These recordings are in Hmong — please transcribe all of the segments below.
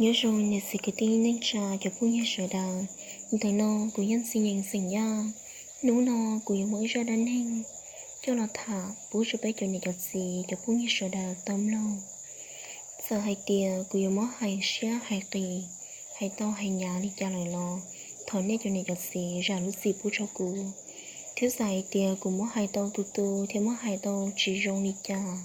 Nyob zoo niam txiv kwv tij neej tsa cov phooj ywg sawv daws, ntawm no kuv yog Ntxhi Yees xeem Yaj. Hnub no kuv yuav muaj ib zaj dab neeg coj los tham pub rau peb cov niam cov txiv cov phooj ywg sawv daws tau mloog. Txawm hais tias kuv yuav muab hais siab hais qis, hais tau hais hnyav li cas lawm los thov nej cov niam cov txiv zam lub txim pub rau kuv. Thiab txawm hais tias kuv muab hais tau tu tu thiab muab hais tau tsis zoo li cas,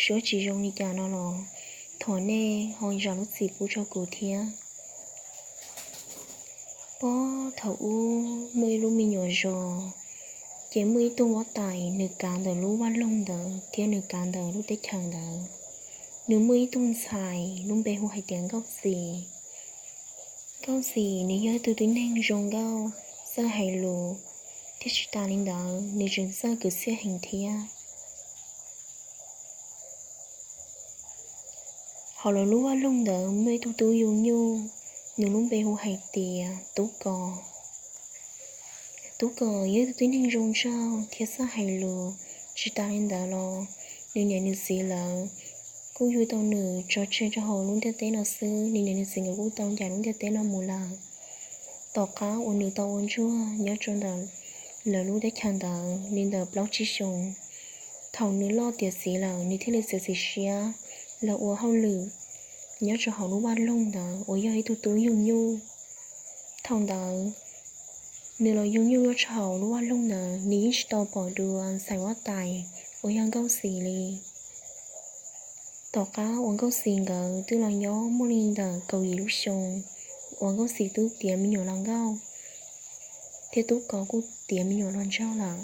suab tsis zoo li cas no los thov nej ho zam lub txim pub rau kuv thiab. Puag thaum ub muaj ib lub me nyuam zos, ces muaj ib tug huab tais nws kav ntawm lub vaj loog ntawd thiab nws kav ntawm lub teb chaws ntawd. Nws muaj ib tug ntxhais lub npe hu hais tias Nkauj Xis. Nkauj Xis nws yog ib tug tib neeg zoo nkauj, txawj hais lus, thiab tsis tas li ntawd nws tseem txawj kwv txhiaj heev thiab. Hauv lawv lub vaj loog ntawd muaj ib tug tub yug nyuj, nws lub npe hu hais tias Tub Kos. Tub Kos yog ib tug tib neeg zoo nraug thiab txawj hais lus. Tsis tas li ntawd los nws niam nws txiv lawv kuj yug tau nws tso tseg rau hauv lub ntiaj teb no xwb. Nws niam nws txiv nkawd kuj tau ncaim lub ntiaj teb no mus lawm. Tom qab uas nws tau ua ntsuag nyob rau ntawm lawv lub teb chaws ntawd li ntawm plaub tsib xyoos, thaum nws loj tiav txiv lawm nws thiaj li txiav txim siab los ua hauj lwm nyob rau hauv lub vaj loog ntawd uas yog ib tug tub yug nyuj. Thaum ntawd nws los yug nyuj nyob rau hauv lub vaj loog ntawd, nws yeej tsis tau pom dua ntxhais huab tais uas yog Nkauj Xis li. Tom qab uas Nkauj Xis nkawd twb los nyob muaj li ntawm kaum yim lub xyoo uas Nkauj Xis twb tiav me nyuam los nkauj, thiab Tub Kos kuj tiav me nyuam los nraug lawm.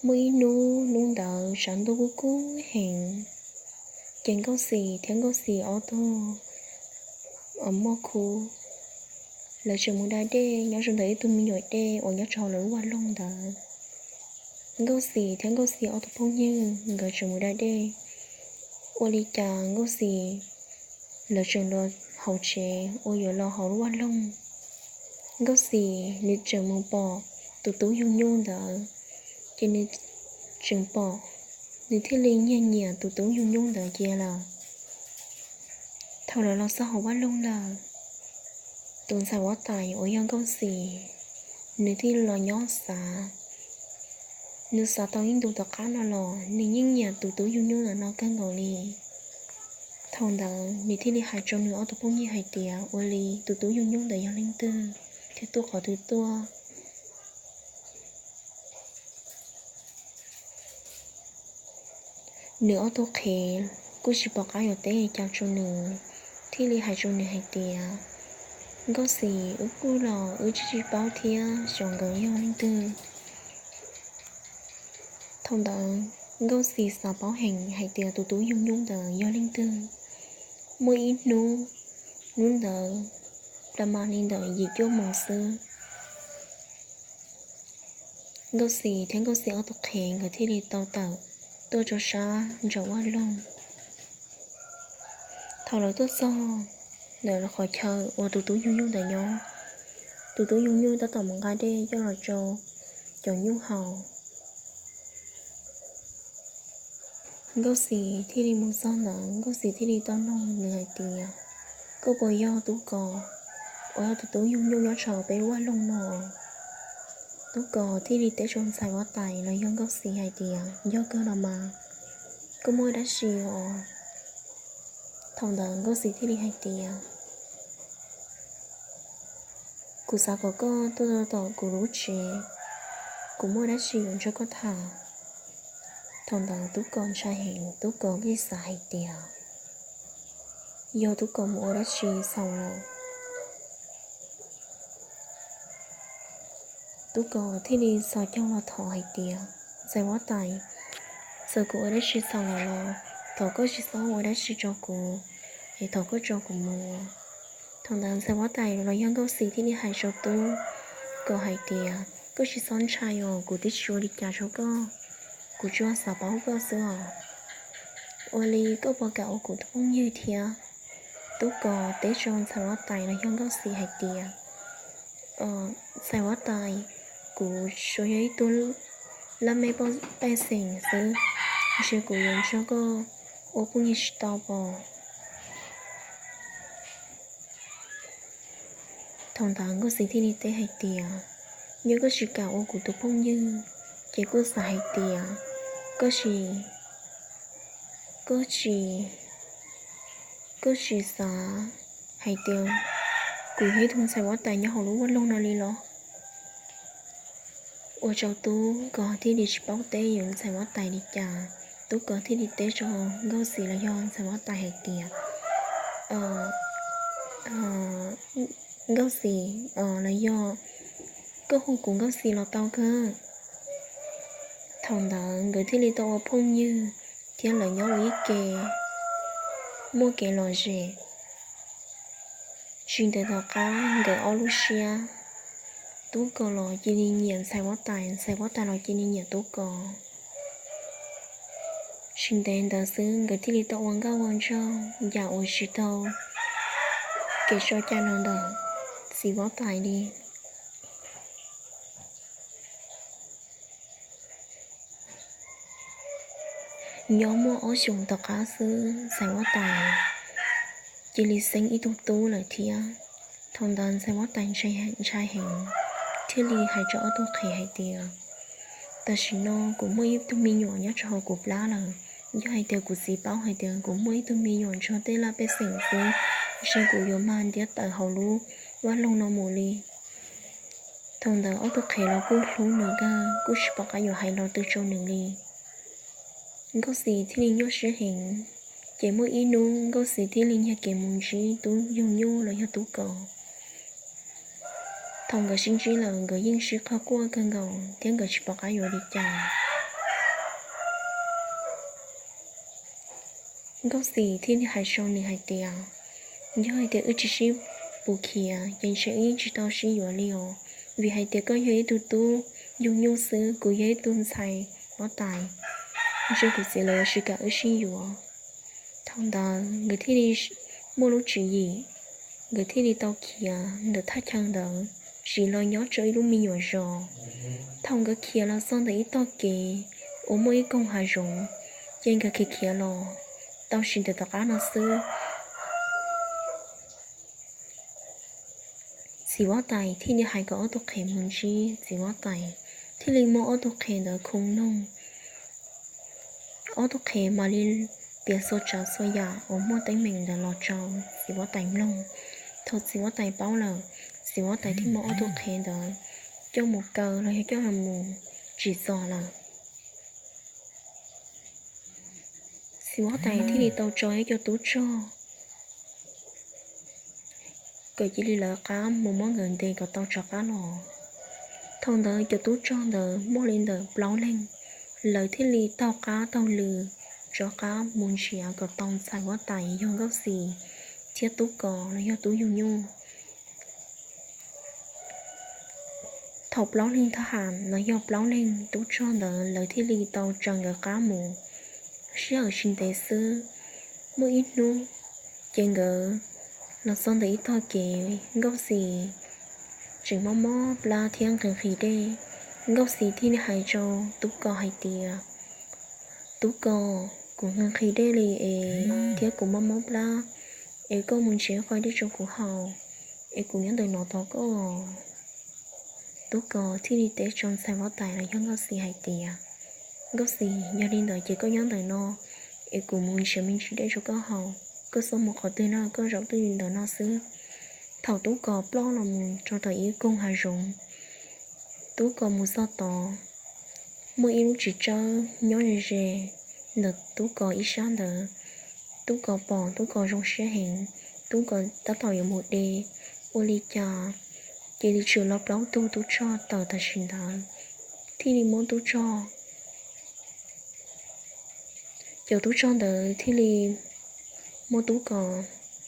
Muaj ib hnub, hnub ntawd tshav ntuj kuj kub heev, ces Nkauj Xis thiab Nkauj Xis ob tug muaj khub, lawv tseem mus da dej nyob rau ntawm ib tug me nyuam dej uas nyob rau hauv lawv lub vaj loog ntawd. Nkauj Xis thiab Nkauj Xis ob tug phooj ywg nkawd tseem mus da dej. Ua li cas Nkauj Xis lawv tseem los hauv tsev uas yuav los hauv lub vaj loog. Nkauj Xis nws tseem mus pom tus tub yug nyuj ntawd, ces nws tseem pom, nws thiaj li nyiag nyiam tus tub yug nyuj ntawd cia lawm. Thaum lawv los txog hauv vaj loog lawm, tus ntxhais huab tais uas yog Nkauj Xis, nws thiaj li los nyob xav. Nws xav tau ib ntus tom qab no los nws yeej nyiam tus tub yug nyuj ntawm no kawg nkaus li. Thaum ntawd nws thiaj li hais rau nws ob tug phooj ywg hais tias ua li tus tub yug nyuj ntawd yog leej twg thiab tuaj qhov twg tuaj. Nws ob tug qhev kuj tsis pom qab yuav teb li cas rau nws, thiaj li hais rau nws hais tias, Nkauj Xis, wb kuj los wb tsis tsis paub thiab xyov nkawd yog leej twg. Thaum ntawd Nkauj Xis xav paub heev hais tias tus tub yug nyuj ntawd yog leej twg. Muaj ib hnub, hnub ntawd plas mas li ntawm yim cuaj moos xwb, Nkauj Xis thiab Nkauj Xis ob tug qhev nkawd thiaj li tau tawm tuaj rau sab nraum vaj loog. Thaum lawv tuaj txog ntawm lawv qhov chaw uas tus tub yug nyuj ntawd nyob, tus tub yug nyuj tab tom mus nqa dej coj los rau cov nyuj haus. Nkauj Xis thiaj li mus txog ntawd, Nkauj Xis thiaj li tau nug nws hais tias, Koj puas yog Tub Kos uas yog tus tub yug nyuj nyob rau peb lub vaj loog no? Tub Kos thiaj li teb rau ntxhais huab tais los yog Nkauj Xis hais tias, Yog kawg los mas, koj muaj dab tsi os? Thaum ntawd Nkauj Xis thiaj li hais tias, Kuv xav kom koj tuaj rau tom kuv lub tsev, kuv muaj dab tsi yuav nrog koj tham. Thaum ntawd Tub Kos ntshai heev, Tub Kos thiaj xav hais tias yog Tub Kos mus ua dab tsi txhaum lawm. Tub Kos thiaj li xav cog los thov hais tias, Ntxhais huab tais, txawm kuv ua dab tsi txhaum lawm los thov koj tsis txhob ua dab tsi rau kuv, es thov koj tso kuv mus. Thaum ntawd ntxhais huab tais los yog Nkauj Xis thiaj li hais rau Tub Kos hais tias, Koj tsis txhob ntshai os, kuv twb tsis ua li cas rau koj, kuv tsuas xav paub koj xwb os. Ua li koj puas kam ua kuv tus phooj ywg thiab? Tub Kos teb rau ntxhais huab tais los yog Nkauj Xis hais tias, Ntxhais huab tais, kuv tsuas yog ib tug laj mej pej xeem xwb, ntshe kuv yuav nrog koj ua phooj ywg tsis tau pom. Thaum ntawd Nkauj Xis thiaj li teb hais tias, Yog koj tsis kam ua kuv tus phooj ywg, ces kuj xav hais tias koj tsis, koj tsis, koj tsis xav hais tias kuv yog ib tug ntxhais huab tais nyob hauv lub vaj loog no li los? Ua rau Tub Kos thiaj li tsis paub teb yus ntxhais huab tais li cas. Tub Kos thiaj li teb rau Nkauj Xis los yog ntxhais huab tais hais tias, Nkauj Xis, los yog koj hu kuv Nkauj Xis los tau kawg. Thaum ntawd nkawd thiaj li tau ua phooj ywg thiab lawv nyob ua ib ke, muaj kev lom zem. Tsis ntev tom qab nkawd ob lub siab, Tub Kos los cia li nyiam ntxhais huab tais, ntxhais huab tais los cia li nyiam Tub Kos. Tsis ntev ntawd xwb nkawd thiaj li tau ua nkauj ua nraug yam uas tsis tau kev tso cai los ntawm txiv huab tais li. Nyob muaj ob xyoos tom qab xwb ntxhais huab tais cia li xeeb ib tug tub lawm thiab. Thaum ntawd ntxhais huab tais ntshai heev, thiaj li hais rau ob tug qhev hais tias, Tam sim no kuv muaj ib tug me nyuam nyob rau hauv kuv plab lawm. Yog hais tias kuv txiv paub hais tias kuv muaj ib tug me nyuam nrog tej laj pej xeem xwb, ntshe kuv yuav mag ntiab tawm hauv lub vaj loog no mus li. Thaum ntawd ob tug qhev los kuj hlub nws kawg, kuj tsis pom qab yuav hais lo twg rau nws li. Nkauj Xis thiaj li nyuaj siab heev, ces muaj ib hnub Nkauj Xis thiaj li nyiag kev mus ntsib tub yug nyuj los yog Tub Kos. Thaum nkawd sib ntsib lawm nkawd yeej sib qw quaj kawg nkaus thiab nkawd tsis pom qab yuav li cas. Nkauj Xis thiaj li hais rau nws hais tias, Yog hais tias wb tsis sib pus khiav ces ntshe wb yeej tsis tau sib yuav li os, vim hais tias koj yog ib tug tub yug nyuj xwb, kuv yog ib tug ntxhais huab tais, ntshe kuv txiv lawv yuav tsis kam wb sib yuav. Thaum ntawd nkawd thiaj li muaj lub tswv yim, nkawd thiaj li tau khiav ntawm thaj chaw ntawd, tsis los nyob rau ib lub me nyuam zos. Thaum nkawd khiav los txog ntawm ib tog kev uas muaj ib koog hav zoov, ces nkawd khiav khiav los tau tsis ntev tom qab no xwb, txiv huab tais thiaj li hais kom ob tug qhev mus ntsib txiv huab tais, thiaj li muab ob tug qhev ntawd khoo noog. Ob tug qhev mam li piav txhua tsav txhua yam uas muaj teeb meem ntawd los rau txiv huab tais mloog. Thaum txiv huab tais paub lawm, txiv huab tais thiaj muab ob tug qhev ntawd coj mus kaw los yog coj mus tsim txom lawm. Txiv huab tais thiaj li tau tso ib co tub rog kom cia li lawv qab mus muab nkawd ntes kom tau rov qab los. Thaum ntawd cov tub rog ntawd muaj li ntawm plaub leeg, lawv thiaj li taug qab taug lw rov qab mus nrhiav kom tau ntxhais huab tais yog Nkauj Xis thiab Tub Kos los yog tub yug nyuj. Thaum plaub leeg thab ham los yog plaub leeg tub rog ntawd lawv thiaj li tau raws nkawd qab mus. Sij hawm tsis ntev xwb, muaj ib hnub ces nkawd los txog ntawm ib tog kev, Nkauj Xis tseem mob mob plab thiab nqhis nqhis dej. Nkauj Xis thiaj li hais rau Tub Kos hais tias, Tub Kos, kuv nqhis nqhis dej li es thiab kuv mob mob plab, es koj mus nrhiav qhov dej rau kuv haus, es kuv nyob ntawm no tos koj. Tub Kos thiaj li teb rau ntxhais huab tais los yog Nkauj Xis hais tias, Nkauj Xis, yog li ntawd ces koj nyob ntawm no, es kuv mus nrhiav me ntsis dej rau koj haus. Koj xub mus qhov twg no koj zaum twj ywm ntawm no xwb. Thaum Tub Kos ploj los mus rau tom ib koog hav zoov, Tub Kos mus txog tod, muaj ib lub txiv tsawb nyob ze ze ntawm Tub Kos ib sab ntawd. Tub Kos pom, Tub Kos zoo siab heev, Tub Kos tab tom yuav mus de, ua li cas cia li tshwm los plaub tug tub rog tawm tam sim ntawd, thiaj li muab tub rog, cov tub rog ntawd thiaj li muab Tub Kos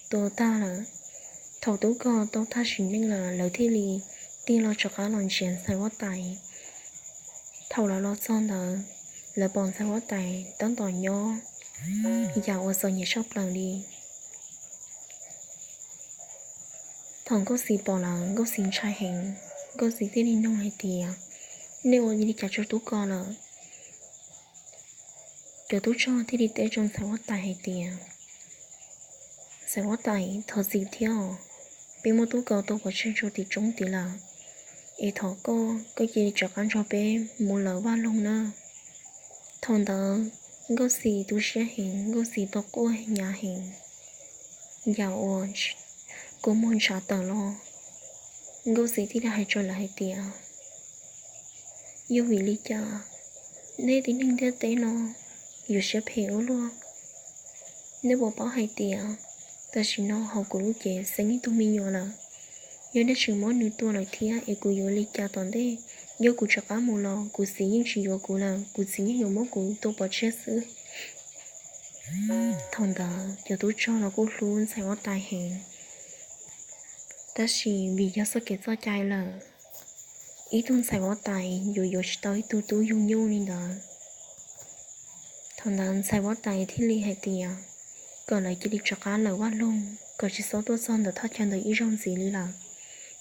tua tag lawm. Thaum Tub Kos tau tag sim neej lawm, lawv thiaj li tig los rov qab los nrhiav ntxhais huab tais. Thaum lawv los txog ntawd, lawv pom ntxhais huab tais tab tom nyob yam uas txom nyem tshaj plaws li. Thaum Nkauj Xis pom lawm, Nkauj Xis ntshai heev, Nkauj Xis thiaj li nug hais tias, Nej ua li cas rau Tub Kos lawm? Cov tub rog thiaj li teb rau ntxhais huab tais hais tias, Ntxhais huab tais, thov txim thiab os, peb muab tub kaus tau pov tseg rau tim roob tid lawm, es thov koj, koj cia li rov qab nrog peb mus lawm vaj loog na. Thaum ntawd Nkauj Xis tu siab heev, Nkauj Xis tau quaj hnyav heev, yam uas kua muag ntshav tawm los. Nkauj Xis thiaj li hais rau lawv hais tias, yog vim li cas nej tib neeg ntiaj teb no yuav siab phem ua luaj? Nej puas paub hais tias tam sim no hauv kuv lub cev xeeb ib tug me nyuam lawm. Yog nej tseem muab nws tua lawm thiab es kuv yuav li cas tom ntej? Yog kuv rov qab mus los kuv txiv yeej tsis yuav kuv lawm, kuv txiv yeej yuav muab kuv tua pov tseg xwb. Thaum ntawd cov tub rog los kuj hlub ntxhais huab tais heev, tab sis vim yog txoj kev txoj cai lawm, ib tug ntxhais huab tais yuav yuav tsis tau ib tug tub yug nyuj li ntawd. Thaum ntawd ntxhais huab tais thiaj li hais tias kom lawv cia li rov qab lawm vaj loog, kom tsis txhob tuaj txog ntawm thaj chaw ntawd ib zaug ntxiv li lawm.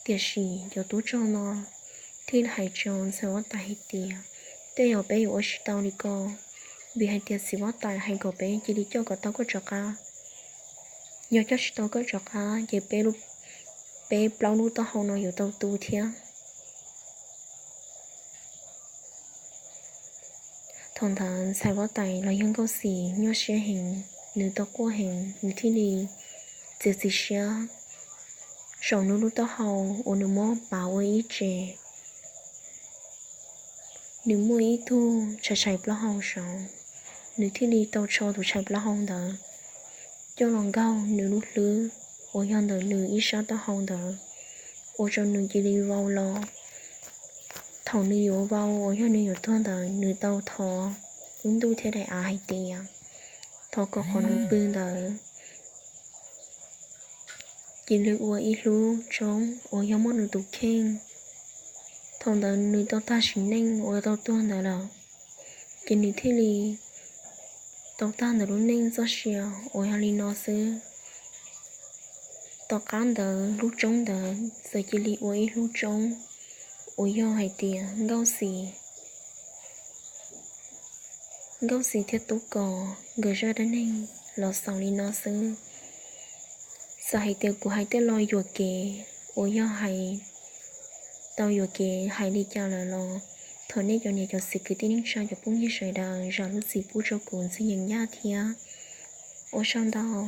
Tiam sis cov tub rog no thiaj li hais rau ntxhais huab tais hais tias, tej zaum peb yuav ua tsis tau li ko, vim hais tias txiv huab tais hais kom peb cia li coj kom tau koj rov qab. Yog coj tsis tau koj rov qab ces peb plaub lub taub hau no yuav tau tu thiab. Thaum ntawd ntxhais huab tais los yog Nkauj Xis nyuaj siab heev, nws tau quaj heev, nws thiaj li txiav txim siab sau nws lub taub hau uas nws muab pav ua ib tse. Nws muaj ib tug tshais tshais plaub hau saud, nws thiaj li tau tso tus tshais plaub hau ntawd coj los nkaug nws lub hlwb uas yog ntawm nws ib sab taub hau ntawd, ua rau nws cia li vau los. Thaum nws yuav vau uas yog nws yuav tuag ntawd, nws tau thov lub ntuj thiab daim av hais tias, thov kom qhov nws pw ntawd cia li ua ib hlub roob uas yog muaj nws tus kheej. Thaum ntawd nws tau tag sim neej uas tau tuag ntawd lawm, ces nws thiaj li tau tag ntawm lub neej txoj sia uas yog li no xwb. Tom qab ntawd lub roob ntawd txawm cia li ua ib hlub roob uas yog hais tias Nkauj Xis, Nkauj Xis thiab Tub Kos nkawd zaj dab neeg los xaus li no xwb. Txawm hais tias kuv hais tej lo yuam kev uas yog hais tau yuam kev hais li cas lawm los thov nej cov niam cov txiv kwv tij neej tsa cov phooj ywg sawv daws zam lub txim pub rau kuv Ntxwg Nyees Yaj thiab. Ua tsaug ntau.